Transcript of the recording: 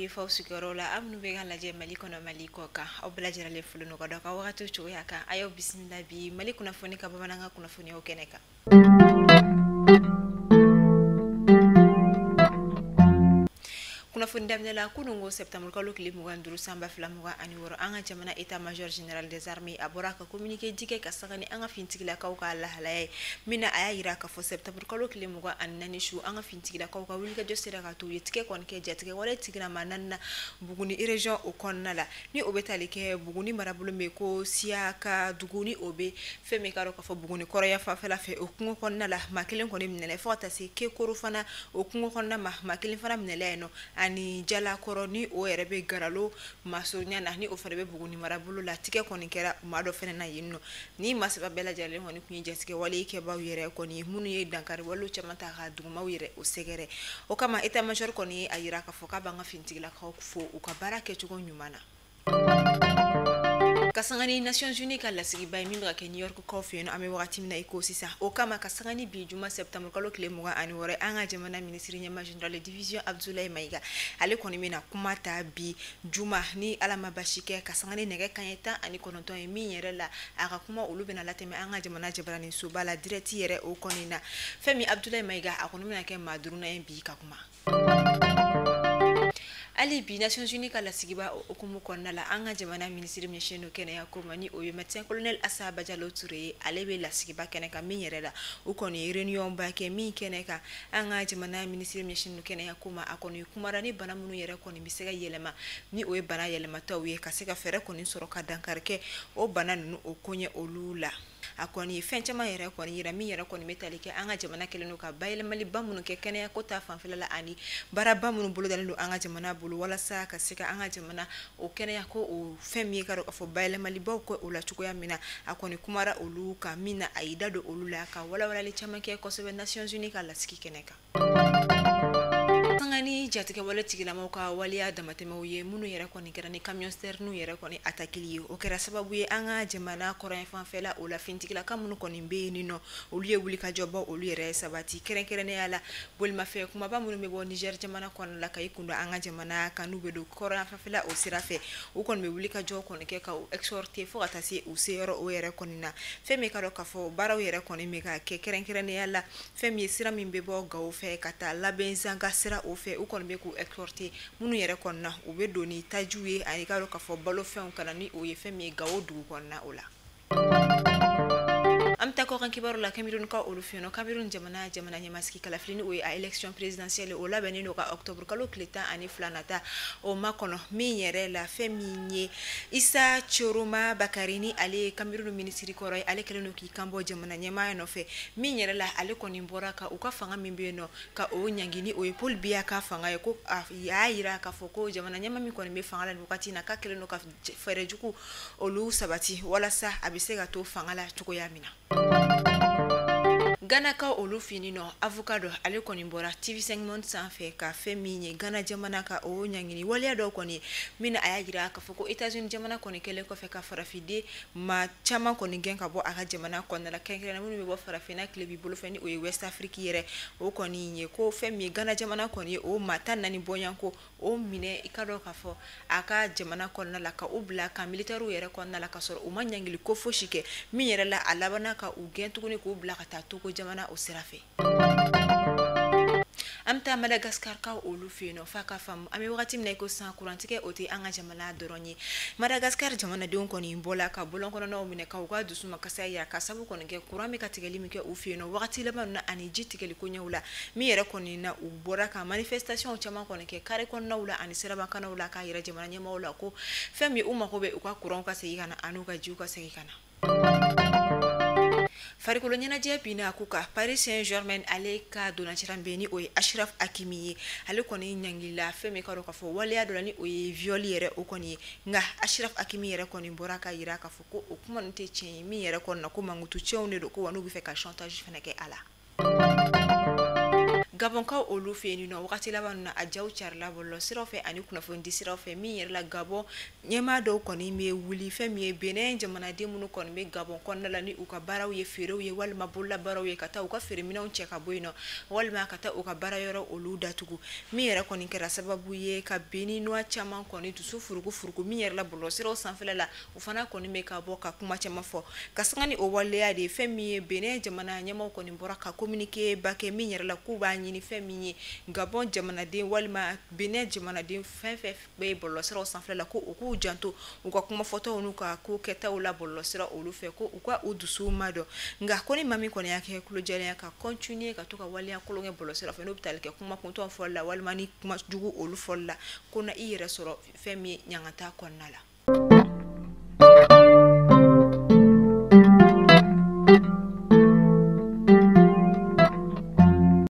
ye f'aw sigiyɔrɔ la, aw minnu bɛ ka lajɛ Mali kɔnɔ, Mali kɔ kan, aw bɛɛ lajɛlen foli n'u ka dɔ ka wagati cogoya kan. A y'aw bisimila bi Mali kunnafoni ka bamanankan kunnafoniyaw kɛnɛ kan. Kunnafoni daminɛ la, kunun ko septembre kalo tile 25 san 2026, an ka jamana état major général des armées a bɔra ka communiqué di kɛ ka sanga ni an ka finitigilakaw ka lahalaya ye, min na a y'a yira k'a fɔ septembre kalo tile 24 su, an ka finitigilakaw ka wulikajɔ sera ka to u ye tigɛ kɔni kɛ jatigɛ wale tigilama naani na Buguni région o kɔnɔna la, ni o bɛ tali kɛ Buguni marabolo min ko Siyaka dugu, ni o bɛ fɛn min ka dɔn k'a fɔ Buguni kɔrɔya fanfɛla fɛ, o kungo kɔnɔna la maa kelen kɔni minɛla, fo ka taa se Kekoro fana o kungo kɔnɔna ma, maa kelen fana minɛla yen nɔ, ani Jalakɔrɔ ni o yɛrɛ bɛ Garalo masurunya na, ni o fana bɛ Buguni marabolo la, tigɛ kɔni kɛra maa dɔ fana na yen nɔ. Ni maa saba bɛɛ lajɛlen kɔni tun ye jatigɛ wale kɛbaaw yɛrɛ kɔni ye, minnu ye dankari walew caman ta ka dugumaw yɛrɛ o sɛgɛrɛ. O kama état major kɔni ye a yira k'a fɔ k'a b'an ka finitigilakaw fo u ka baara kɛcogo ɲuman na. Ka sanga ni Nations Unies ka lasigiba ye min bɛ ka kɛ New York kaw fɛ yen nɔ, an bɛ wagati min na i ko sisan. O kama ka sanga ni bi juma septembre kalo tile 26, an ka jamana minisiri ɲɛmaa général de division Abdoulaye Maïga, ale kɔni bɛna kuma ta bi juma ni Ala ma basi kɛ, ka sanga ni nɛgɛ kanɲɛ 19 ye, min yɛrɛ la a ka kuma olu bɛna latɛmɛ an ka jamana jabaranin soba la direct yɛrɛ o kɔni na. Fɛn min Abdoulaye Maïga, a kɔni bɛna kɛ maa duurunan ye bi ka kuma. Hali bi Nations Unies ka lasigiba o hukumu kɔnɔna la, an ka jamana minisiri ɲɛsinnen don kɛnɛya ko ma, ni o ye médecin colonel Assa Badiallo Touré ye, ale bɛ lasigiba kɛnɛ kan, min yɛrɛ la u kɔni ye réunion ba kɛ min kɛnɛ kan. An ka jamana minisiri ɲɛsinnen don kɛnɛya ko ma, a kɔni kumara ni bana minnu yɛrɛ kɔni bɛ se ka yɛlɛma, ni o ye bana yɛlɛmataw ye, ka se ka fɛɛrɛ kɔni sɔrɔ ka dankari kɛ o bana ninnu o koɲɛ olu la. A kɔni ye fɛn caman yɛrɛ kɔni yira, min yɛrɛ kɔni bɛ tali kɛ an ka jamana kɛlen don ka bayɛlɛmaliba minnu kɛ kɛnɛya ko ta fanfɛla la, ani baaraba minnu bolodalen don an ka jamana bolo walasa ka se ka an ka jamana o kɛnɛya ko o fɛn min ye ka dɔn k'a fɔ bayɛlɛmalibaw kɛ o la cogoya min na. A kɔni kumara olu kan, min na a y'i da don olu la ka walawalali caman kɛ kosɛbɛ Nations Unies ka lasigi kɛnɛ kan. Sanga ni jatigɛ wale tigilamaw ka waleya damatɛmɛw ye, minnu yɛrɛ kɔni kɛra ni camion citerne yɛrɛ kɔni attaqueli ye, o kɛra sababu ye an ka jamana kɔrɔn fanfɛla o la, finitigilaka minnu kɔni bɛ yen nɔ, olu ye wulikajɔbaw olu yɛrɛ sabati, kɛrɛnkɛrɛnnenya la bolimafɛn kumaba minnu bɛ bɔ Niger jamana kɔnɔna la ka i kun don an ka jamana kan, n'u bɛ don kɔrɔn fanfɛla o sira fɛ, u kɔni bɛ wulikajɔ kɔni kɛ ka u exhorter fo ka taa se u seyɔrɔ o yɛrɛ kɔni na. Fɛn min ka dɔn k'a fɔ baaraw yɛrɛ kɔni bɛ ka kɛ, kɛrɛnkɛrɛnnenya la fɛn min ye sira min bɛ bɔ Gawo fɛ ka taa Labɛnzanga sira o fɛ, u kɔni bɛ k'u exhorter, minnu yɛrɛ kɔni na u bɛ don ni tajiw ye, ani ka dɔn k'a fɔ balofɛnw ka na ni o ye fɛn min ye Gawo dugu kɔnɔna o la. An bɛ taa kɔkan kibaru la, Cameroun ka olu fɛ yen nɔ. Cameroun jamana ɲɛmasigi kalafili, ni o ye a élection présidentielle, o labɛnnen don ka octobre kalo tile 12 nata o makɔnɔ, min yɛrɛ la fɛn min ye Issa Tchiroma Bakary, ni ale ye Cameroun minisiri kɔrɔ ye, ale kɛlen don k'i kan bɔ jamana ɲɛmaa nɔfɛ, min yɛrɛ la ale kɔni bɔra ka u ka fanga min bɛ yen nɔ ka o ɲangi, ni o ye Paul Biya ka fanga ye, ko a y'a yira k'a fɔ ko jamana ɲɛmaa min kɔni bɛ fanga la nin wagati in na, k'a kɛlen don ka fɛɛrɛ jugu olu sabati walasa a bɛ se ka to fanga la cogoya min na. Ganakaw olu fɛ yen nɔ, avocat dɔ ale kɔni bɔra TV5 Monde sanfɛ ka fɛn min ye Gana jamana ka o ɲangini waleya dɔw kɔni, min na a y'a jira k'a fɔ ko États-Unis jamana kɔni kɛlen kɔfɛ ka farafiden maa caman kɔni gɛn ka bɔ a ka jamana kɔnɔna la, kɛrɛnkɛrɛnnenya minnu bɛ bɔ farafinna tilebin bolofɛ, ni o ye West Afrique yɛrɛ o kɔni ye, ko fɛn min ye Gana jamana kɔni ye o maa 14 bɔɲɔgɔnko o minɛ, i ka dɔn k'a fɔ a ka jamana kɔnɔna la, ka u bila ka militaires yɛrɛ kɔnɔna la, ka sɔrɔ u ma ɲangili ko fosi kɛ, min yɛrɛ la a labanna ka u gɛn tuguni k'u bila ka taa Togo jamana o sira fɛ. An bɛ taa Madagascar kaw olu fɛ yen nɔ, f'a ka faamu an bɛ wagati min na i ko sisan, kurantigɛ o tɛ an ka jamana dɔrɔn ye. Madagascar jamanadenw kɔni bɔla ka bɔlɔn kɔnɔnaw minɛ ka u ka dusu makasa yira, ka sabu kɔni kɛ kuran bɛ ka tigɛli min kɛ u fɛ yen nɔ wagati laban na, ani ji tigɛli koɲɛw la, min yɛrɛ kɔni na u bɔra ka manifestation caman kɔni kɛ carré kɔnɔnaw la ani sirabakannaw la, k'a yira jamana ɲɛmaaw la ko fɛn min u mago bɛ u ka kuranw ka segin ka na ani u ka jiw ka segin ka na. Farikolo ɲɛnajɛ binna ko ka Paris Saint-Germain ale ka donnacira bɛ, ni o ye Achraf Hakimi ye, ale kɔni ɲangilila fɛn min ka dɔn k'a fɔ waleya dɔ la, ni o ye viol yɛrɛ o kɔni ye. Nka Achraf Hakimi yɛrɛ kɔni bɔra ka yira k'a fɔ ko o kuma ninnu tɛ tiɲɛ ye, min yɛrɛ kɔni na ko mankutu tiɲɛw de don, ko wa n'u bɛ fɛ ka chantage fana kɛ a la. Gabɔnkaw olu fɛ yen nɔ, wagati laban na a jaw carila bɔlɔlɔ siraw fɛ ani kunnafoni di siraw fɛ, min yɛrɛ la Gabɔn ɲɛmaa dɔw kɔni bɛ wuli fɛn min ye Benin jamanaden minnu kɔni bɛ Gabɔn kɔnɔna la, ni u ka baaraw ye feerew ye walima bololabaaraw ye, ka taa u ka feereminɛnw cɛ ka bɔ yen nɔ, walima ka taa u ka baara yɔrɔ olu datugu, min yɛrɛ kɔni kɛra sababu ye ka Béninois caman kɔni dusu furuku furuku, min yɛrɛ la bɔlɔlɔsiraw sanfɛla la, u fana kɔni bɛ ka bɔ ka kuma caman fɔ. Ka sanga ni o waleya de ye, fɛn min ye Benin jamana ɲɛmaaw kɔni bɔra ka communiqué ba kɛ, min yɛrɛ la k'u b'a ɲini fɛn min ye Gabɔn jamanaden walima Benin jamanaden fɛn fɛn bɛ bɔlɔlɔsiraw sanfɛla la, ko u k'u janto u ka kumafɔtaw n'u ka ko kɛtaw la bɔlɔlɔsira olu fɛ, ko u ka u dusu ma dɔn. Nka ko ni maa min kɔni y'a kɛ tulojɛlenya ka continuer ka to ka waleya kolon kɛ bɔlɔlɔsira fɛ, n'o bɛ tali kɛ kuma kuntɔn fɔli la walima ni kuma jugu olu fɔli la, ko na i yɛrɛ sɔrɔ fɛn min ye ɲangata kɔnɔna la.